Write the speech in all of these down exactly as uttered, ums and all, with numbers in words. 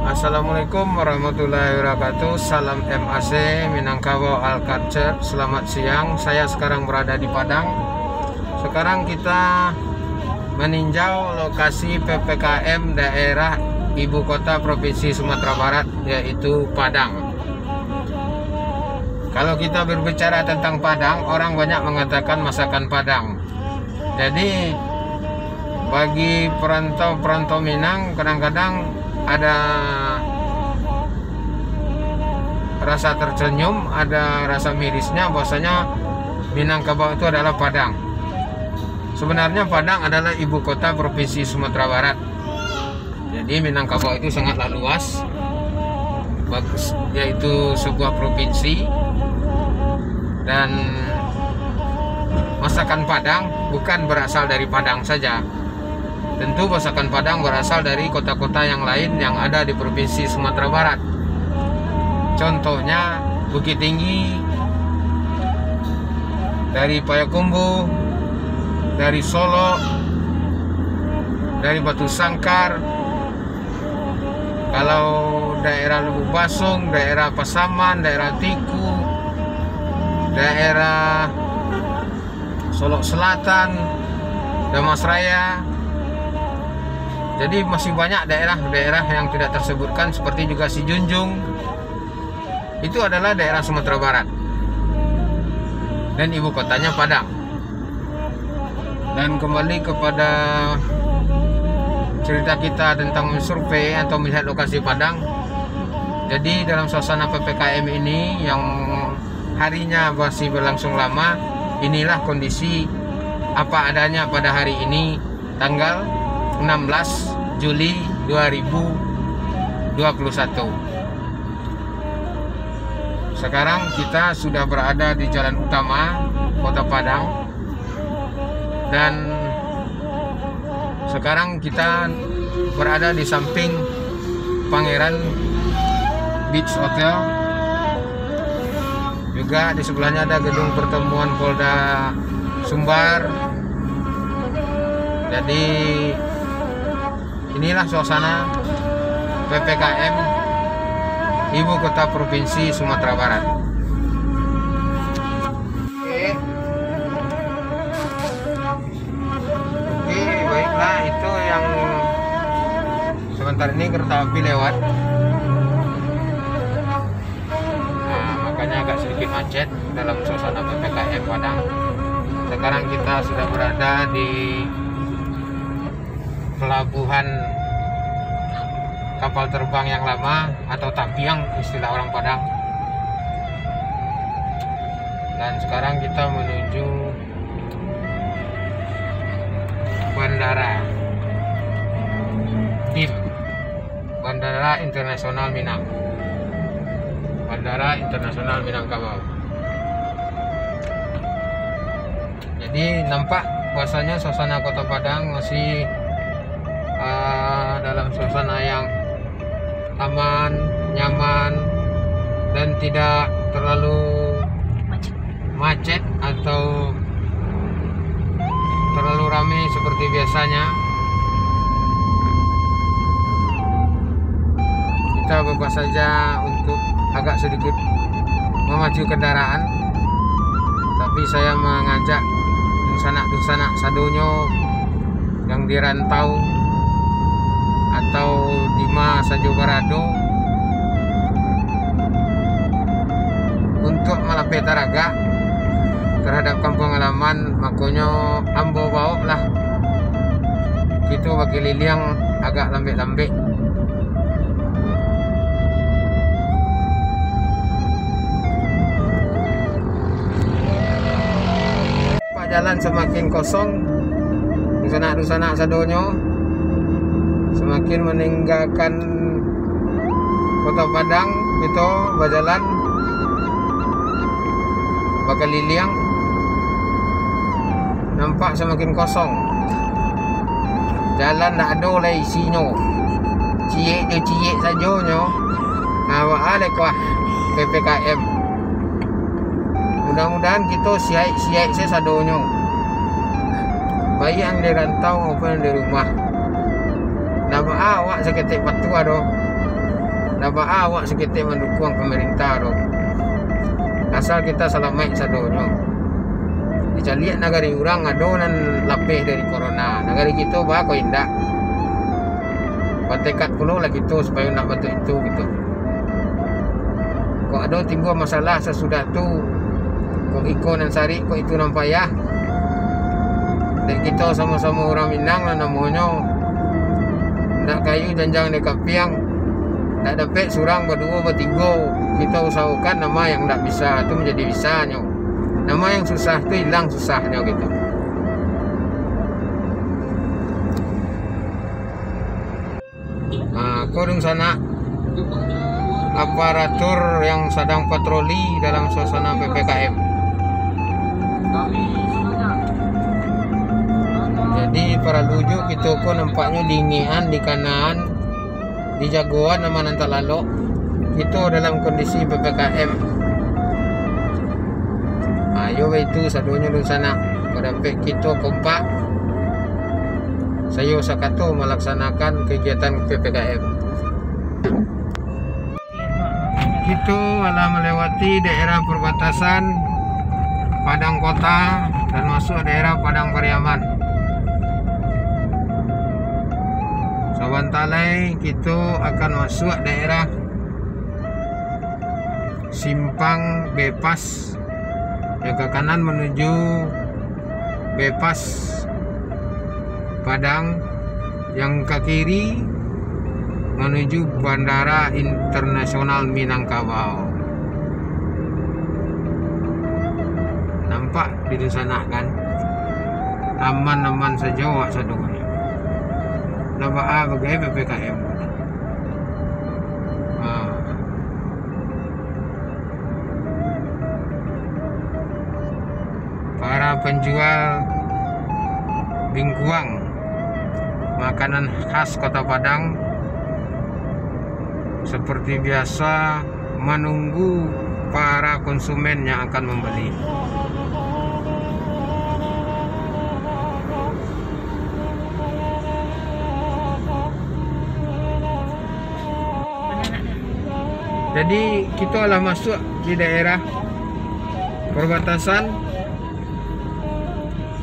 Assalamualaikum warahmatullahi wabarakatuh. Salam M A C, Minangkabau Alkatcher. Selamat siang. Saya sekarang berada di Padang. Sekarang kita meninjau lokasi P P K M daerah ibu kota Provinsi Sumatera Barat, yaitu Padang. Kalau kita berbicara tentang Padang, orang banyak mengatakan masakan Padang. Jadi, bagi perantau-perantau Minang, kadang-kadang ada rasa tersenyum, ada rasa mirisnya, bahwasanya Minangkabau itu adalah Padang. Sebenarnya Padang adalah ibu kota Provinsi Sumatera Barat. Jadi, Minangkabau itu sangatlah luas, bagus, yaitu sebuah provinsi, dan masakan Padang bukan berasal dari Padang saja. Tentu, masakan Padang berasal dari kota-kota yang lain yang ada di Provinsi Sumatera Barat. Contohnya, Bukittinggi, dari Payakumbuh, dari Solok, dari Batu Sangkar. Kalau daerah Lubuk Basong, daerah Pasaman, daerah Tiku, daerah Solok Selatan, Dharmasraya. Jadi, masih banyak daerah-daerah yang tidak tersebutkan, seperti juga Sijunjung. Itu adalah daerah Sumatera Barat. Dan ibu kotanya Padang. Dan kembali kepada cerita kita tentang mensurvei atau melihat lokasi Padang. Jadi, dalam suasana P P K M ini yang harinya masih berlangsung lama, inilah kondisi apa adanya pada hari ini, tanggal enam belas Juli dua ribu dua puluh satu. Sekarang kita sudah berada di jalan utama Kota Padang, dan sekarang kita berada di samping Pangeran Beach Hotel. Juga di sebelahnya ada gedung pertemuan Polda Sumbar. Jadi, inilah suasana P P K M ibu kota Provinsi Sumatera Barat. Oke. Oke, baiklah, itu yang sebentar ini kereta api lewat. Nah, makanya agak sedikit macet dalam suasana P P K M Padang. Sekarang kita sudah berada di pelabuhan kapal terbang yang lama atau tabiang, istilah orang Padang. Dan sekarang kita menuju bandara BIM, Bandara Internasional Minang. Bandara Internasional Minangkabau. Jadi, nampak bahwasanya suasana Kota Padang masih, ah, dalam suasana yang aman, nyaman, dan tidak terlalu macet atau terlalu ramai seperti biasanya. Kita bebas saja untuk agak sedikit memacu kendaraan, tapi saya mengajak dunsanak-dunsanak sadonyo yang di rantau atau di ma sajo barado, untuk malapeh taragak terhadap kampuang halaman, makonyo ambo baoklah kito bakaliliang agak lambek-lambek. Pak, jalan samakin kosong, dunsanak-dunsanak sadonyo samakin maninggakan Kota Padang, kito bajalan bakaliliang, nampak samakin kosong. Jalan ndak ado lai isinyo. Ciek jo ciek sajonyo. Nah, baa lai kuah P P K M. Mudah-mudahan kito siaik-siaik se sadonyo. Baik yang di rantau maupun yang di rumah. Ndak baa awak saketek patuah doh. Ndak baa awak saketek mandukuang pamarintah tu. Asal kita salamaik sadonyo. Dicaliak nagari urang ado nan lapeh dari corona. Nagari kito baa kok indak. Batekad pulo lah kito supayo ndak baitu-itu gitu. Kok ado timbua masalah sasudah tu, kok iko nan sarik, kok itu nan payah. Dek kito samo-samo urang Minang lah namonyo. Ndak kayu janjang dek kapiang. Ndak dapek surang, baduo, batigo. Kito usahokan nama yang ndak bisa tu manjadi bisanyo. Nama yang susah tu ilang susahnyo gitu. Ah, ko dunsanak, aparatur yang sadang patroli dalam suasana P P K M. Jadi, paralu juo kito ko nampaknyo diingekan, dikanaan, dijagoan aman nan talalok. Kito dalam kondisi P P K M. Ayo baitu sadonyo dunsanak, kok dapek kito kompak. Sayo sakato malaksanakan kagiatan P P K M. Kito alah malewati daerah parbatasan Padang Kota dan masuak daerah Padang Pariaman. Sabanta lai kito akan masuak daerah Simpang Bypass, yang ka kanan manuju Bypass Padang, yang ka kiri manuju Bandara Internasional Minangkabau. Nampak di dunsanak kan? Aman-aman sajo awak sadonyo. Ndak baa bagai P P K M. Ha. Para penjual bingkuang, makanan khas Kota Padang, seperti biasa menunggu para konsumen yang akan membeli. Jadi, kito lah masuak di daerah perbatasan.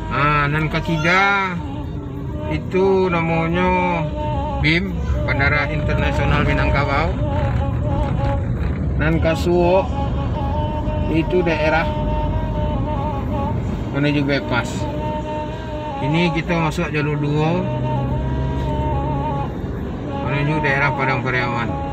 Ah, nan ka kida itu namonyo BIM, Bandara Internasional Minangkabau. Nan ka suok itu daerah manuju Bypass. Ini kito masuak jalur duo manuju daerah Padang Pariaman.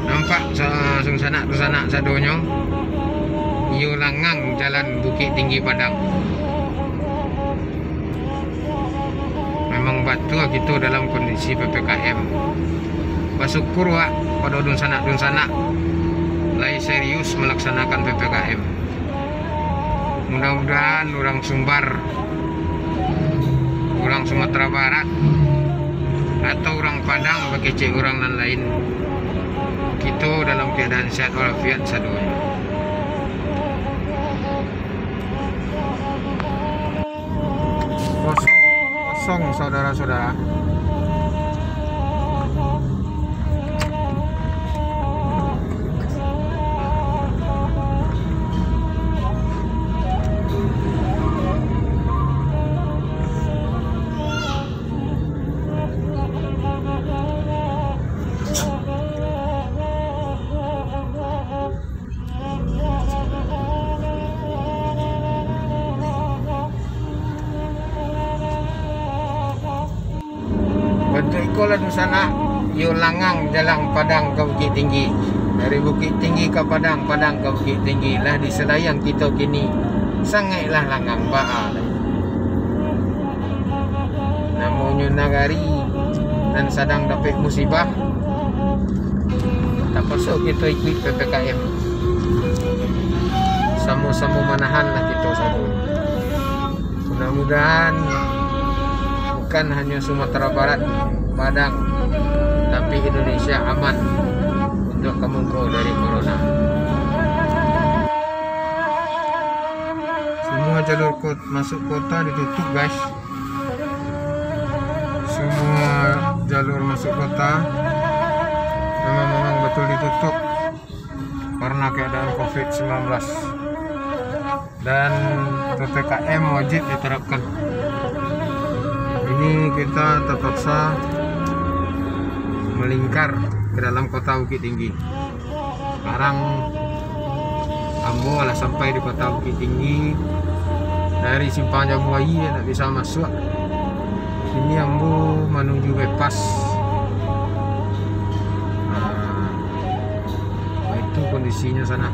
Nampak sa-, dunsanak-dunsanak sadonyo, iyo langang jalan Bukittinggi Padang. Memang batua kito dalam kondisi P P K M. Basyukur wak pado dunsanak-dunsanak lai serius malaksanakan P P K M. Mudah-mudahan urang Sumbar, urang Sumatera Barat, atau urang Padang bakecek urang nan lain, kito dalam keadaan sehat walafiat sadonyo. Kos-, kosong, saudara-saudara. Bantuak iko lah dunsanak, iyo langang jalan Padang ka Bukittinggi. Dari Bukittinggi ka Padang, Padang ka Bukittinggi, lah di Selayang kito kini. Sangaiklah langang baa. Namonyo nagari nan sadang dapek musibah, tapaso kito ikuik P P K M. Samo-samo manahan lah kito sadonyo. Mudah-mudahan bukan hanyo Sumatera Barat, Padang, tapi Indonesia aman untuk kamungko dari corona. Semua jalur kot-, masuk kota ditutup, guys. Semua jalur masuk kota memang, memang betul ditutup karena keadaan covid sembilan belas. Dan P P K M wajib diterapkan. Ini kita terpaksa melingkar ke dalam kota Bukittinggi. Sekarang ambo lah sampai di kota Bukittinggi. Dari Simpang Jambu Aia ndak bisa masuak. Kini ambo manuju bypass. Nah, itu kondisinya sana.